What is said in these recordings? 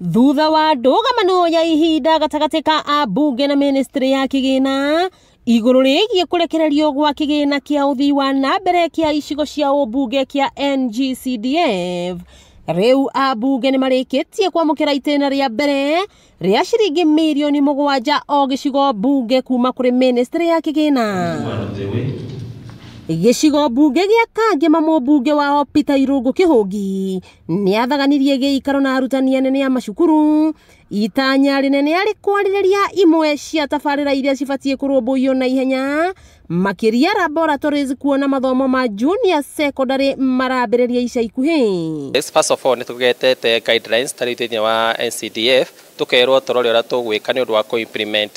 Thutha wa ndũgamano ya ihinda gatagatĩ ka ambunge na ministry ya kĩgĩna igũrũ rĩgiĩ kũrekererio gwa kĩgĩna kĩa ũthii wa na mbere kĩa icigo cia ũmbunge kĩa NGCDF, rĩu ambunge nĩ marĩkĩtie kwamũkĩra itĩna rĩa mbere rĩa ciringi mirioni 7 o gĩcigo mbunge kuma kũrĩ ministry ya kĩgĩna. Gĩcigo mbunge gĩa Kangema mũmbunge wao Peter Irungu Kĩhũngi nĩathaganirie gĩikaro na arutani anene a macukuru itanya rĩnene arĩ kwarĩrĩria imwe cia tabarĩra iria cibatiĩ kũrũmbũiyo na ihenya makĩria laboratories kuona mathomo ma junior secondary marambĩrĩria ica ikuhĩ. First of all, nĩtũgetete guidelines tarĩu thĩinĩ wa NCDF tukerwo tũrore ũrĩa tũgwĩka nĩ ũndũ wa kũ-implement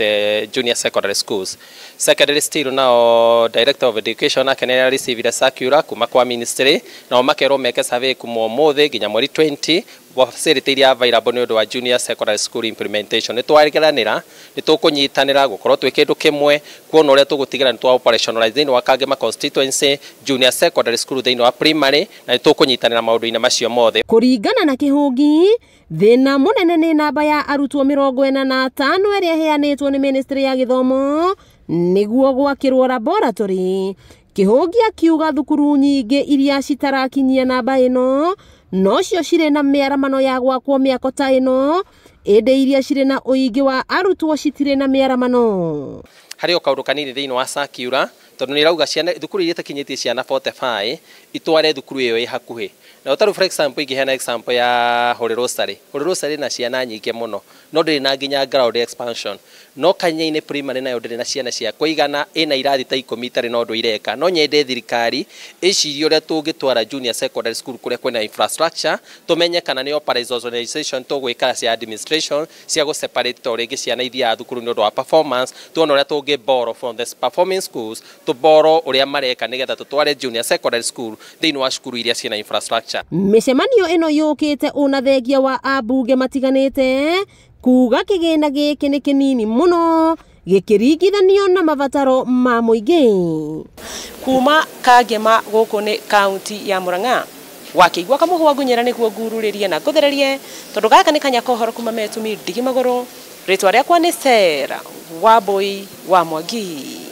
junior secondary schools. Secondary still nao director of education nake nĩ received circular kuma kwa ministry nao makerwo meke survey kuma ũmũthĩ nginya mweri 20 wa facility iria available nĩ ũndũ wa junior secondary school implementation. Nĩ twageranĩra nĩ tũkũnyitanĩra gũkorwo twĩ kĩndũ kĩmwe kuona ũrĩa tũgũtigĩra nĩ twa operationalize thĩinĩ wa Kangema constituency junior secondary school thĩinĩ wa primary na nĩ tũkũnyitanĩra maũndũ-inĩ macio mothe. Kũringana na Kĩhũngi, thĩna mũnene nĩ namba ya arutwo 45 ĩrĩa ĩheanĩtwo nĩ ministry ya gĩthomo nĩguo gwakĩrwo laboratory. Kĩhũngi akiuga thukuru nyingĩ iria citarakinyia namba ĩno nocio cirĩ na mĩaramano ya gwakwo mĩako ta ĩno, ĩndĩ iria cirĩ na ũingĩ wa arutwo citirĩ na mĩaramano. Harĩ o kaũndũ kanini thĩinĩ wa circular tondũ nĩ ĩrauga ciana thukuru iria itakinyĩtie ciana 45 itware thukuru ĩyo ĩ hakuhĩ. Na tarĩu for example ingĩheana example ya Holy Rosary. Holy Rosary na ciana nyingĩ mũno no ndĩrĩ na nginya ground expansion, no Kanya-inĩ primary nayo ndĩrĩ na ciana cia kũigana, ĩna irathi ta 10 itarĩ na ũndũ ireka. No nyende thirikari ĩcirie ũrĩa tũngĩtwara junior secondary school kũrĩa kwĩna infrastructure, tũmenye kana nĩ operationalization tũgwĩka cia administration cia gũ separate to rĩngĩ ciana ithiaga thukuru nĩ ũndũ wa performance, tuone ũrĩa tũngĩ borrow from the performing schools, tũ borrow ũrĩa mareka nĩgetha tũtware junior secondary school thĩinĩ wa cukuru iria ciĩna infrastructure. Mĩcemanio ĩno yũkĩte ũna thengia wa ambunge matiganĩte kuga kĩgĩna gĩkĩ nĩ kĩnini mũno gĩkĩringithanio na mabataro ma mũingĩ. Kuma Kangema gũkũ nĩ kaunti ya Murang'a wakĩigua kamũhwa ngunyĩra nĩguo ngururĩrie na ngũthererie tondũ gaka nĩ kanya kohoro kuma Metumi ndigi magũrũ. Rĩtwa rĩakwa nĩ Sarah Wambui wa Mwangi.